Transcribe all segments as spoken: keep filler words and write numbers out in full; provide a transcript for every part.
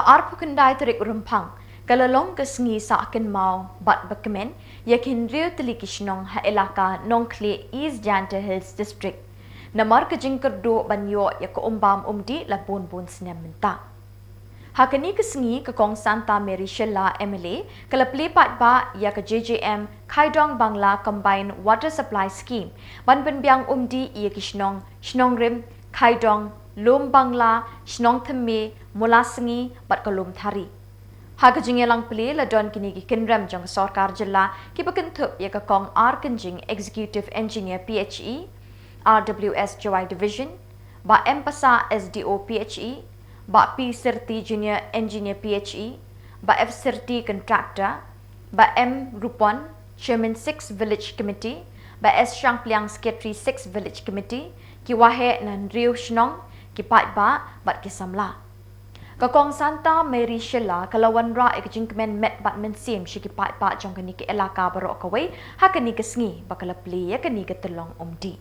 Arphew khyndai tarik Rymphang ka la long ka sngi sah kynmaw bad ba kmen ïa ki hynriew tylli ki shnong ha elaka Nongkhlieh, East Jaintia Hills District, namar ka jingkyrduh ban ïoh ïa ka um bam um dih la bun bun snem mynta. Ha kane ka sngi ka Kong Santa Mary Shylla, M L A, ka la plie paidbah ïa ka J J M Khaidong Bangla Combined Water Supply Scheme ban pynbiang um dih ïa ki shnong Shnongrim, Khaidong, Lum Bangla, Shnongthymmai, Mulasngi bad ka Lumthari. Ha ka jingïalang plie la don kine ki kynrem jong ka sorkar jylla kiba kynthup ïa ka Kong R Kynjing, Executive Engineer P H E, R W S Jowai Division, Bah M Passah, S D O P H E, Bah P Syrti, Junior Engineer P H E, Bah F Syrti, Contractor, Bah M Rupon, Chairman Six Village Committee, Bah S Shangpliang, Secretary Six Village Committee, ki waheh na hynriew shnong, ki paidbah bad ki samla. Ka Kong Santa Mary Shylla ka la wanrah ïa ka jingkmen met bad mynsiem sha ki paidbah jong kane ka elaka baroh kawei ha kane ka sngi ba ka la plie ïa kane ka tyllong um dih.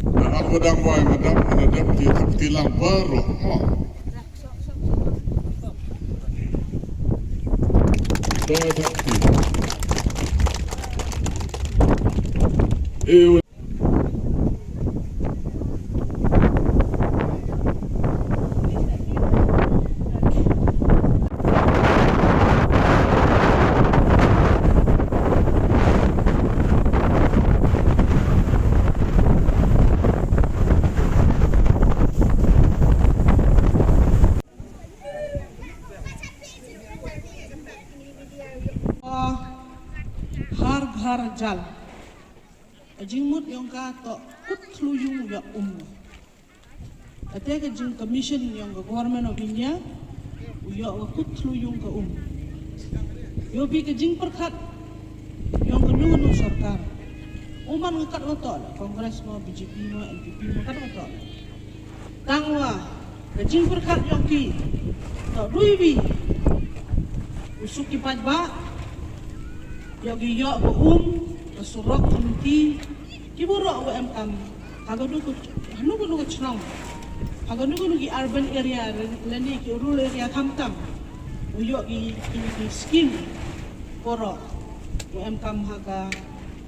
Nga ba dang wai, nga dang, nga dang ti, ti, ti lang baroh. Mo. Ba dang ti. Eh, Har Ghar Jal. Ka jingmut jong ka to kut thluyung ïa um. Kata ka jing commission jong ka Government of India, u ïoh ka kut thluyung ka um. Ïoh phi ka jingpyrkhat jong kano kano sorkar. Um man ka kat ka to la, Congress mo, B J P mo, N P P mo, kat ka to la. Tang wa ka jingpyrkhat jong ki, to dui bi u suk ki paidbah, ïoh ki ïoh ka um, ka surok, ka lynti, ki baroh wa em kam ha kano kano ka, ha kano kano ka chnong, ha kano kano ki urban area lane ki rural area, khamtam u ïoh ki, ki, ki scheme baroh wa em kam ha ka,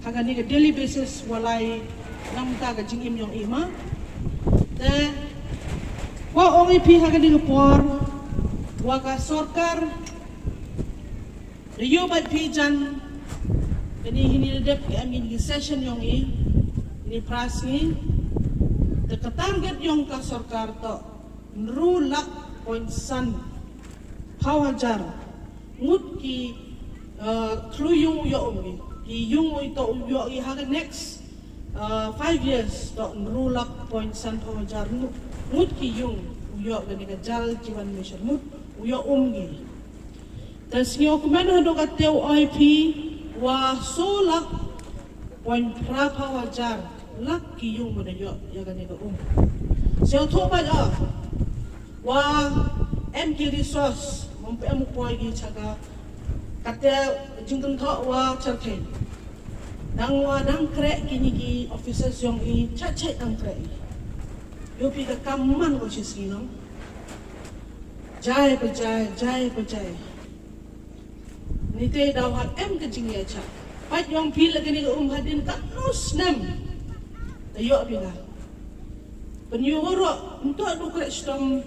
ha kane ka daily basis wa lai na bynta ka jingim jong i ma. Te wa ong i phi ha kane ka por wa ka sorkar da ïoh bad phi jan kane hini da dep ka em kine ki session jong i, kine phra sngi. Te ka target jong ka sorkar to hynriew lak point san phaw hajar ngut ki, uh, thluyung u ïoh um ki, ki yung u to u ïoh ki ha ka next, uh, five years to hynriew lak point san phaw hajar ngut, ngut ki yung u ïoh kane ka Jal Jeevan Mission ngut u ïoh um ki. Te sngewkmen haduh katta u ong i phi wa soo lak point phra phaw hajar lak ki yung ba da ïoh ïa kane ka um. Sngewthuh ba ïa wa em ki resource, mem pem u poi ki cha ka, katta jingkynthoh wa cha ka. Dang wa dang kreh kine ki officers jong i, cha cha dang kreh. Ïoh phi ka kam man ko shi sngi nong. Jai pa jai, jai pa jai. Nite daw ha em ka jingïacha. Pat jong phi la kane ka um hadien katno snem. Ta ïoh phi la. Pynïoh waroh, nto du kreh shitom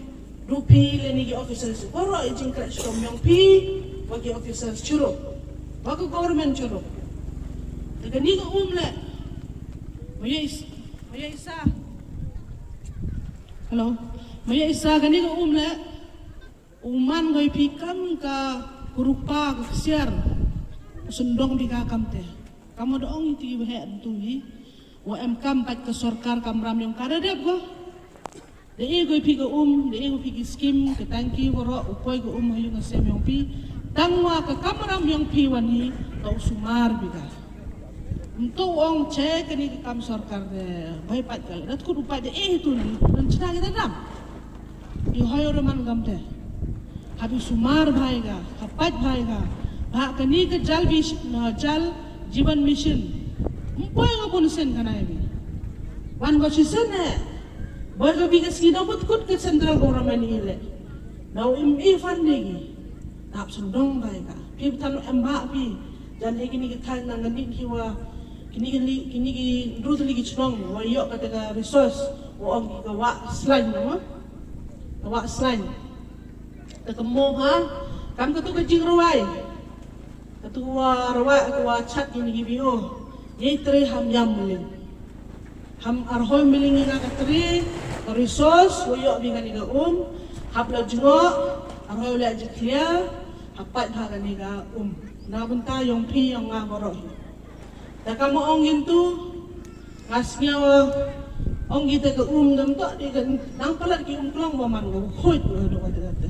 du phi lane ki officers. Waroh i jingkreh shitom jong phi wa ki officers chirup, wa ka government chirup. Ta kane ka um le. Ma ïa is-, ma ïa isa. Hello. Ma ïa isa kane ka um le. U man ko i phi kam ka rupa ka ksiar. U sngewdon phi ka kam te. Kam da ong i ti waheh tu hi. Wa em kam pat ka sorkar kamram jong ka da dep ko. Da e ko i phi ka um, da e ko i phi ki skim, ka tangki waroh, u poi ka um ha ïing ha sem jong phi. Tang wa ka kamram jong phi wan hi, ka u sumar phi ka. Nto ong che kane ka kam sorkar de, bai pat ka le. Da tkut u pat da e tu ni, nan chna ka da dam. I hoi ora man kam te. Hap i sumar bha ïa ka, hap pait bha ïa ka. Ba kane ka Jal Vish-, na Jal Jeevan Mission. Ym poi ka bun sien ka nai bi. Wan ko shisien eh. Boi ka bi ka sngi da mut kut ka central government i le. Na u M A fund de ki tap sngewdong bai ka. Phi bthan em ba phi jan he kini ki thaiñ na ngandit ki wa kini ki li kini ki hynriew tylli ki chnong wa ïoh kata ka resource wa ong ki ka wah slaiñ na ma. Ka wah slaiñ. Ta ka mo ha kam katu ka jingrwai. Katu wa rwai katu wa chat kini ki B O. Ye tre ham yam mling. Ham arhoi mling ïa ka tre ka resource wa ïoh bi kani ka um. Hap la jngoh arhoi la jiklia. Hap pat ha kani ka um. Na bynta yong phi yong nga baroh hi. Ta ka mo ong yin tu nga sngew ong kita ka um dam to di ka nang palat ki um klong ba man ka khuid wa do ka ta.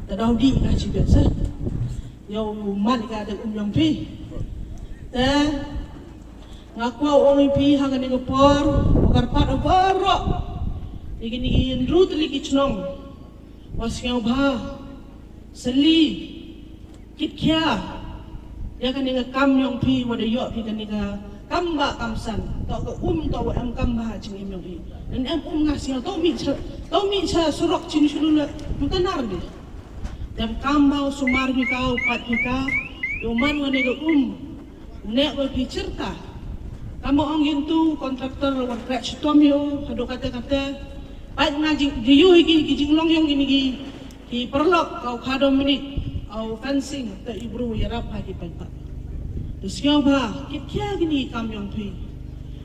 Ta dau di ka chi bet sa. Yow man ka da um yong phi. Te nga kwah ong ïa phi ha kani ka por wa kyrpad baroh. Ïa kini ki hynriew tylli ki chnong wa sngew bha seli kit khia ïa kani ka kam yong phi wa da ïoh phi kani ka kam ba kam san to ka um to wa em kam ba ha jingim yong phi. Nan em um nga sngew to mi cha to mi cha surok chin shulu la mutanar di. Dem kam ba u sumar phi ka u pat phi ka u man wa ne ka um ne wa phi chirta. Kam ba ong yin tu contractor wa krek chitom yo hadu kate kate pat nga jing jiyu hi ki ki jinglong yong kini ki ki paralok ka u kha Dominic au fencing ta i bru ya rap ha ki pat pat. Tu sngewbha kit khia kini ki kam yong phi.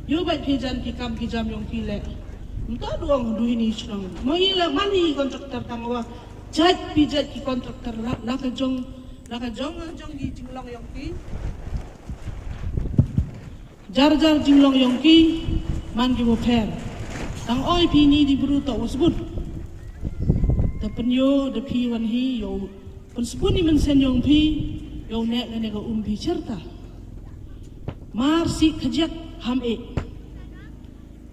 Yo bad phi jan ki kam ki jam yong phi le. Mta duang du ini chnong mo i le mani contractor tang wa. Jait pi jait ki contractor la la ka jong la ka jong jong ki jinglong yong ki. Jar jar jinglong yong ki man ki wa pher. Tang oi pi ni di bru to wa sbut. Da penyo da pi wan hi yo pun sbut ni men sen yong pi yo ne ne ne ka um pi cherta. Mar si kajak ham e.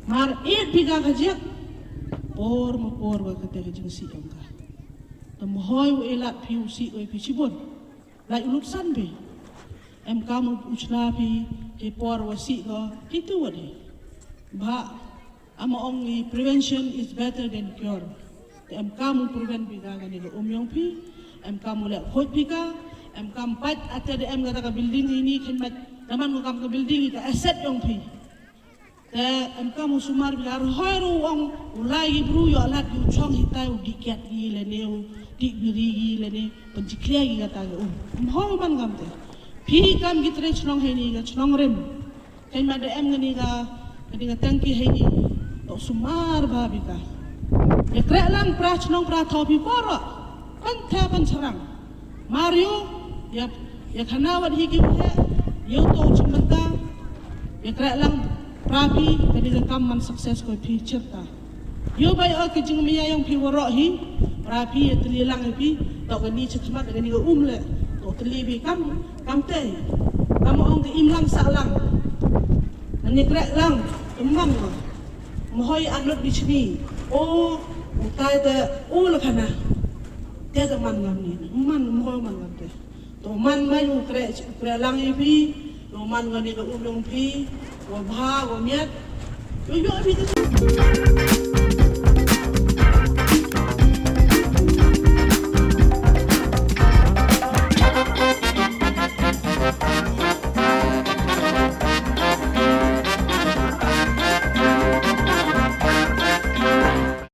Mar e pi ka kajak. Por ma por wa kate ka jing si yong ka. Tam hoi u elat phi u si oi phi chibon. Lai u luksan phi. Em kam u uchna phi ki por wa si ko ki tu wa di. Ba ama ong i prevention is better than cure. Te em kam u prevent phi ka kani ka um yong phi. Em kam u lek khoj phi ka. Em kam pat ate de em kata ka building ini khen mat. Daman ko kam ka building i ka asset yong phi. Te em kam u sumar bi ar hoi ru ong u lai gi bru yo lat gi u chong hitai u di kiat gi le ne u di biri gi le ne pen jiklia gi kata gi um. Em hoi man kam te. Phi kam gi tre chnong hei ni ga chnong rim. Ken ma de em ngani ga ngani ga tangki hei ni. To sumar ba bi ka. Ya krek lang pra chnong pra thau phi poro. Pen the pen serang. Mario ya ya khana wat hi ki he. Yo to chimbenta. Ya krek lang pra phi kani ka kam man success ko phi chirta. Yo bai o ki jingmia yong phi waro hi. Pra phi ya tli lang hi phi. To kani chikmat kani ka um le. To tli bi kam kam te. Kam ong ka im lang sa lang. Ani krek lang. Kemang ko. Mhoi anut bi chini. O utai te u la khana. Te te man ngam ni. Man mhoi man ngam te. To man mai u kre kre lang i phi. To man ngani ka u long phi. Wa bha wa miat. Yo yo phi te.